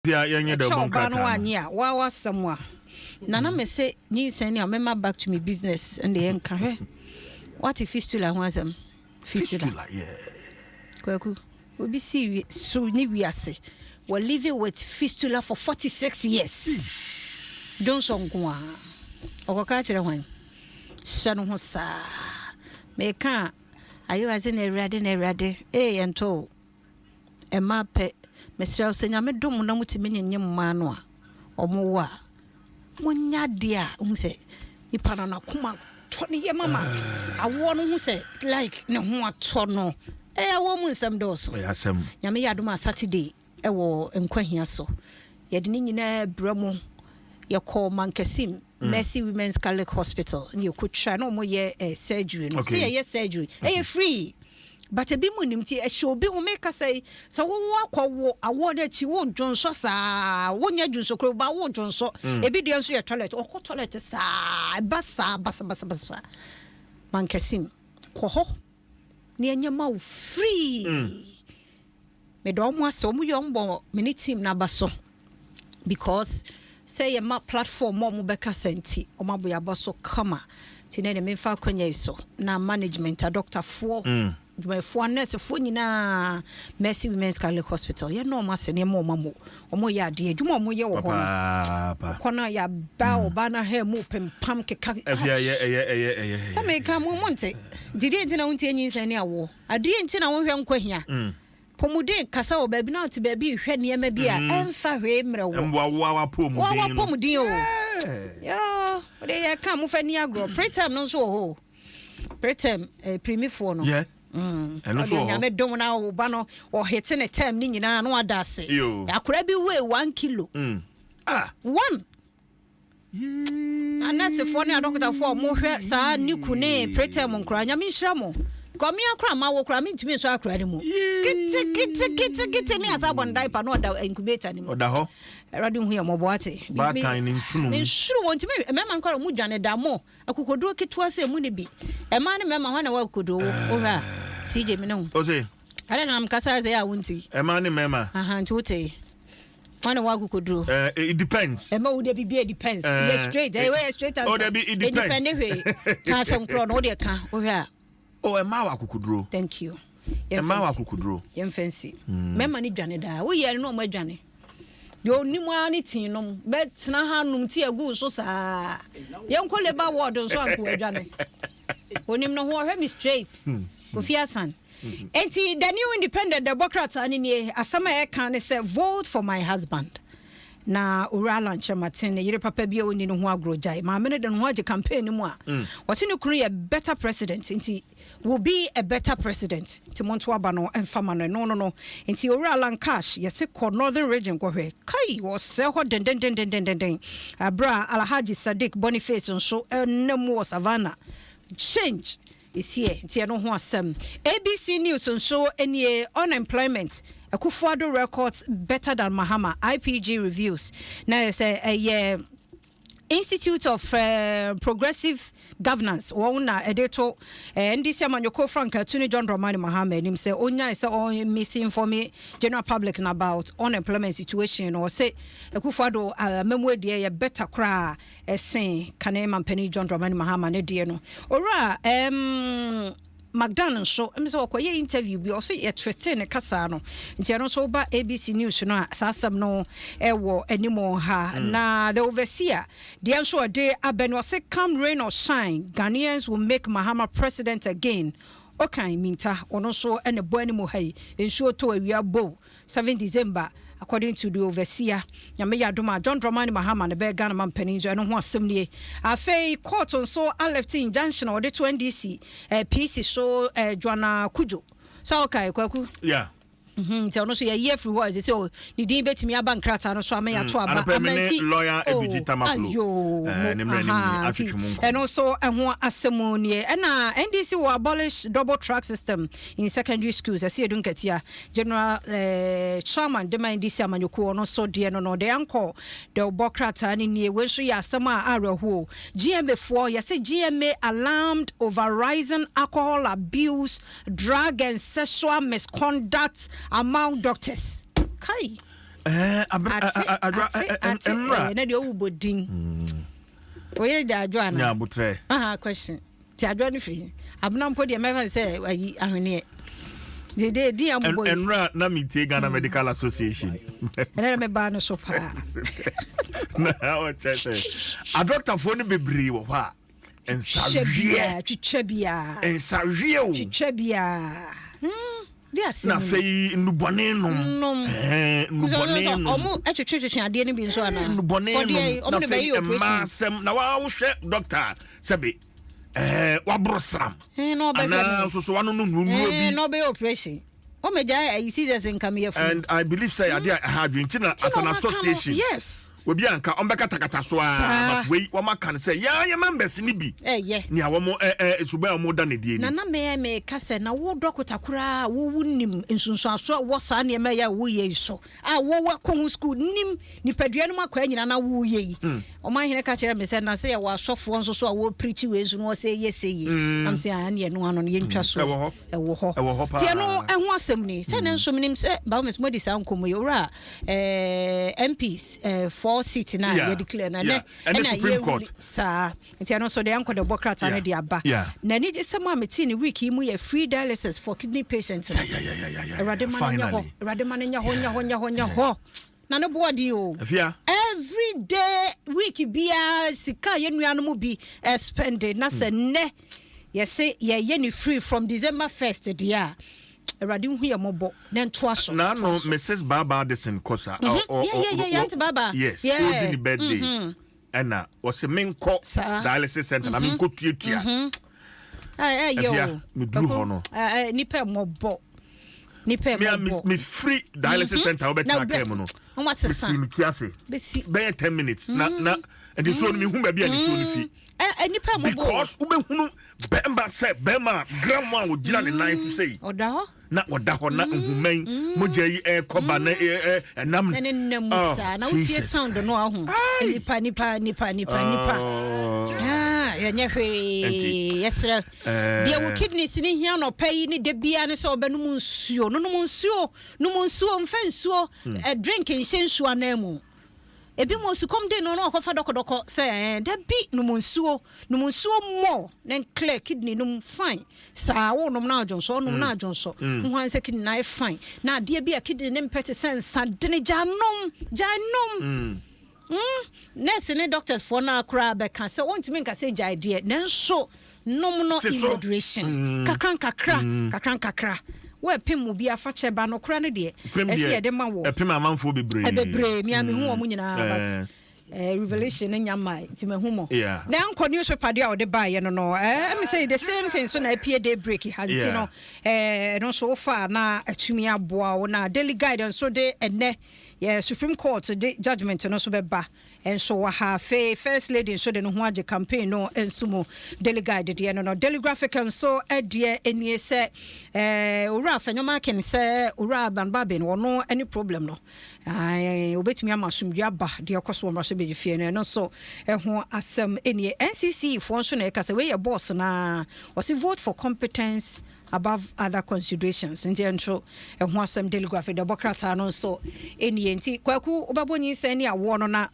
Pia yɛnyɛ dɛ Ɛkyɛ ɔbɔ ɔbaa no nkrataa no. wanye a waa w'asɛm a nana me se nyinsɛn ni a mɛma back to me business ɛnde yɛnka hwɛ wate fistula ho asɛm fistula Fistula, yeah. Kwaku obi si wi so ne wiase wɔ living with fistula for 46 years dwonsɔ nko a ɔkɔka akyerɛ hwan hyɛ no ho saa meka a ayewa se na Awurade na Awurade ee yɛntɔ o. Mmaa pɛ. Mesrɛ wo sɛ Nyame dom mo na motumi nyenyem mmaa no a ɔmo wo a, monyɛ adeɛ a wohu sɛ nipa no n'akoma tɔ ne yam ama awoɔ no hu sɛ like ne ho atɔ no. Ɛyɛ awoɔ mu nsɛm dɔɔso. Ɛyɛ asɛm. Nyame yɛ adom a Saturday ɛwɔ Nkwahia so yɛde ne nyinaa brɛ mo. Yɛkɔɔ Mankasim Mercy Women's Catholic Hospital na yɛkɔtwa na ɔmo yɛ eh, surgery no. Sɛ yɛyɛ surgery ɛyɛ free. But ebi mo nim nti ɛhyɛ obi ho meka sɛ sɛ wowo akɔ wo awoɔ no akyi wo dwonsɔ saa wonyɛ dwonsɔ kuro ba wo dwonsɔ mm. Ebi deɛ nso yɛ toilet ɔkɔ toilet saa ɛba saa basabasabasa Mankasim kɔ hɔ na ɛnyɛ ma wo free mm. Meda ɔmo ase, ɔmo yɛ ɔmo bɔ me ne team no aba so because sɛ yɛ ma platform ma ɔmo bɛkasa nti ɔmo abɔ yɛ aba so kama nti na ɛne memfa akwanya yi so na management adɔktafoɔ dwumayɛfoɔ anɛɛsefoɔ nyinaa Mercy Women's Catholic Hospital yɛ na ɔmo ase ne ɛma ɔmo amo ɔmo yɛ adeɛ adwuma ɔmo yɛ wɔ hɔ no ɔkɔ no yɛaba ɔbaa no ha mu pempam keka sɛ meka mo mo nte didie nti na wontie nyinsɛn ne awoɔ adeɛ nti na wonhwɛ nkwa hia Pɔmuden kasa wɔ baabi na wote baabi rehwɛ nneɛma bi a ɛmfa hwee mmerɛ wo. Mmoa wo a w'apɔmuden no. W'apɔmuden o. Yoo, wode yɛ ka mo fa ni agorɔ. Preterm no nso wɔ hɔ o. Preterm eh, primifoɔ no. Yeah. Ɛno nso wɔ hɔ. Nyame dom na wo ba no ɔhete ne term ne nyinaa na wada ase. Akora bi weigh 1 kilo. Ah. One. Anɛsefoɔ ne adɔkotafoɔ a wɔhwɛ saa NICU ne preterm nkoraa, Nyame nhyira mo. Kɔ me akora ma wo koraa mentumi nsɔ akora no mu. Kete kete kete kete me asa abɔ no diaper na ɔda incubator no mu. Ɔda hɔ. Awurade hu yɛ mmɔbɔ ate. Baatan ne nsono mu. Ne nsono wɔn ntumi mmarima nkora wɔn dwane da mo akokoduro ketewa sɛ mu ne bi. Mmaa ne mmarima hɔ na wɔ akokoduro wo wohwɛ a CJ me ne ho. Ose. Ɛdɛ na mkasa sɛ yɛ a wonti. Mmaa ne mmarima. Aha nti wote. Wọn na wakokoduro. Uh, it depends. Ɛmɛ wo de bibi it depends. Uh, yɛ straight ɛyɛ yɛ straight answer. Oh, debi it depends. It depend hwee. Ka asɛm korɔ no wo de ka wo hwɛ a. Oh, ɛmaa wa akokoduro. Thank you. Ɛmaa wa akokoduro. Yɛn fɛn si. Mɛma ni dwane daa. Wo yɛ no ɔmo adwane. Deɛ onim ara ne tii nom bɛtena ha nom ti agu so saa. Yɛn kɔ labour ward nso anko adwane. Onim no ho ɔhwɛ mi straight. Kofi Asan. Enti The New Independent ɛbɔ krataa no nie, asɛm a ɛka ne sɛ Vote for my husband. Na Owura Alan Kyerematen ne yere papa bi a ɔnni ne ho agorɔ gyae maame no de ne ho agye campaign no mu a ɔse ne kunu yɛ better president nti will be a better president nti monto aba no mfa ma no ɛno no no nti Owura Alan Cash yɛse kɔ Northern Region kɔhwɛ kai ɔsɛe hɔ dendendendendenden aberɛ a Alhaji Sadiq Boniface nso nam mu wɔ Savannah change Esie nti ɛno ho asɛm. ABC News nso nie, Unemployment, Akufo-Addo records better than Mahama, IPG reviews. Na ɛyɛ sɛ ɛyɛ Institute of Progressive Governance wɔn na ɛde to NDC amanyɔkuo frankaa tu ne John Dramani Mahama anim sɛ ɔnyae sɛ ɔ misinform general public no about unemployment situation no. Ɔse Akufo-Addo amammuo deɛ yɛ better koraa sen kane mampanin John Dramani Mahama ne deɛ no. Owura um, McDan nso, ɛmi sɛ ɔkɔyɛ interview bi, ɔso yɛ twistee ne kasaa no. Nti ɛno nso woba ABC News no a, saa asɛm no ɛwɔ anim ha. Na The Overseer deɛ nso ɔde abɛ no, ɔse come rain or shine, Ghanaians will make Mahama president again. Okan Minta, ɔno nso ɛna ɛbɔ anim ha yi, nsuo tɔ awia bow. 7 December according to the overseer. Nyame yɛ adom a John Dramani Mahama no bɛyɛ Ghana mampanin nso ɛno ho asɛm nie. Afei court nso aleft injunction a wɔde to NDC eh, PC so eh, Joanna Kudjo sɛ ɔkae Kwaku. Yeah. Nti ɔno nso yɛyi afiri hɔ a ɛsɛ sɛ ne din bɛtumi aba nkrataa no so ama yɛato aba. Anɔpa mi ne lawyer Edudzi Tamaklo Ayo, ne mmerɛ ne mu atwetwe mu nkɔmmɔ. Ɛno nso ɛho asɛm nie. Ɛna NDC will abolish double track system in secondary schools. Ɛsɛ yɛdu nkatia. General Chairman de ma NDC amanyɔkuo ɔno nso deɛ no no de ankɔ de ɔbɔ krataa no nie. Wei nso yɛ asɛm a awerɛhoɔ. GMA foɔ yɛsɛ GMA alarmed over rising alcohol abuse, drug and sexual misconduct among doctors. Kai. Ɛɛ abere Ate adwa ate ate nwura. Ɛɛ na deɛ owu bɔ din. Oyere de adwo ana? Nya abotrɛ. Aha question. Ti adwo no firi. Abena mpo deɛ mɛfa sɛ ayi ahweneɛ. De de din abobɔ yi. Nwura na mi tie Ghana Medical Association. Ɛnɛ na mebaa no so paa. Na ɔkyerɛ sɛ adɔktafoɔ no bebree wɔ hɔ a nsaweɛ. Twitwa biara. Nsaweɛ o. Twitwa biara. De asɛm. Na afei nnubɔne nom. Nom. Nnubɔne nom. Ɔmo twetwetwe adeɛ no bi nso ana? Nnubɔne nom. Na afei mmaa asɛm na wohwɛ dɔkta sɛbe waboro sram. Anaa nso so wano no nnuro bi. Na ɔbɛyɛ operation. Ɔmɛgya ayi scissors nka meyɛ funu. And I believe sɛ adeɛ a ɛha adwene nti na as an association. Obi anka ɔmbɛkatakata so a, but wei wɔn aka no sɛ yɛa yɛ members ni bi. Ɛyɛ. Nea wɔn ɛ ɛ suban a wɔn da ne die ni. Nana mɛɛ mɛka sɛ na wo dɔkota koraa wo wo nim nsunsuanso a wɔ saa nneɛma yi a woyɛ yi so a wo wakɔ ho school nim nipadua no mu akɔ nyina na woyɛ yi. Ɔman hene ka kyerɛ me sɛ na sɛ yɛwɔ asɔfoɔ nso so a wɔpreach wei nso no wɔsɛ yɛ sɛ yie. Nam sɛ a ɛne ɛno ano no yɛntwa so. Ɛwɔ hɔ. Ɛwɔ hɔ. Ɛwɔ hɔ paa. Ti ɛno ɛho asɛm ni. Sɛ ne nso menim sɛ Baomis mo di saa nkɔmmɔ yi owura MPs four seat na yɛ declare na nɛ ɛna Supreme Court. Saa. Nti ɛno nso deɛ ɛnkɔ de bɔ krataa no de aba. Na ani gye sɛm a metee ne week yi mu yɛ free dialysis for kidney patients no. Awurade ma no nyɛ hɔ. Awurade ma no nyɛ hɔ nyɛ hɔ nyɛ hɔ nyɛ hɔ. Na ne boɔ de o. Every day week biara sika yɛ nuanom bi spend na sɛ nnɛ yɛse yɛyɛ ne free from December 1st deɛ a Awurade hu yɛ mmɔbɔ na ntoa so. Na no Mrs. Baba Addison Kosa. Yeah, Auntie Baba. Yes, odi ne birthday. Ɛna wɔsɛ menkɔ dialysis center na menkɔ tuatua. Ɛyɛ o. Meduru hɔ no. Nipa mmɔbɔ. Nipa mmɔbɔ. Me free dialysis center wobɛtena kaa mu no. Mesi me ti ase. Bɛyɛ 10 minutes na nisuo no mehu baabi a nisuo no fi. Nipa mmɔbɔ. Because wobɛhunu bɛrima sɛ bɛrima grandma a ogyina ne nan so sɛ. Ɔda hɔ. Na ɔda hɔ na nhuman mogya yi ɛrekɔba na ɛnam. Ɛne nam saa na wotie sound no aho. Nipa nipa nipa nipa nipa. Yɛnyɛ hwee yɛsrɛ. Deɛ wo kidneys ne hia no pɛ yi ne da bia ne sɛ ɔbɛnom nsuo. No nom nsuo. Nom nsuo mfa nsuo. Drink nhyɛ nsuo anan mu. Ebi mo sukɔm de no na ɔkɔfa dɔkɔdɔkɔ sɛ da bi nom nsuo. Nom nsuo mmɔ na clear kidney nom fine. Saa wo nom na adwonso nom na adwonso. Ho an sɛ kidney na ayɛ fine. Na adeɛ bi a kidney ne mpɛ te sɛ nsa dene gya nom. Gya nom. Nurse ne doctors foɔ na akora bɛka sɛ wontumi nka sɛ gya deɛ nanso nom no in moderation. Kakra nkakra kakra nkakra. Wo epem mu bi afa kyɛ ba no kora ne deɛ ɛsɛ yɛde ma wo. Epem amanfoɔ bebree. Bebree me ame hu wɔn nyinaa but revelation ne nyama nti me hu mo. Na nkɔ newspaper deɛ a wɔde baayɛ no no me say the same thing so na apie day break ha nti no no so fa na atumi aboa wo na Daily Guide nso de ɛnɛ Supreme Court de judgment no so bɛba. Nso wɔ ha afei First Lady nso de ne ho agye campaign no nso mu. Daily Guide deɛ no Daily Graphic nso deɛ nie sɛ owura Afenyo-Markin sɛ owura Alban Bagbin wɔno ne problem no obetumi ama asomdwe aba deɛ ɛkɔ so wɔ mmarahyɛbadwa fie no ɛno nso ɛho asɛm nie. NCC foɔ nso na ɛka sɛ wei yɛ boss na ɔse vote for competence above other considerations. Nti ɛnso ɛho asɛm Daily Graphic de bɔ krataa no nso nie. Nti Kwaku wobɛbɔ nyinsɛn ne awoɔ no na.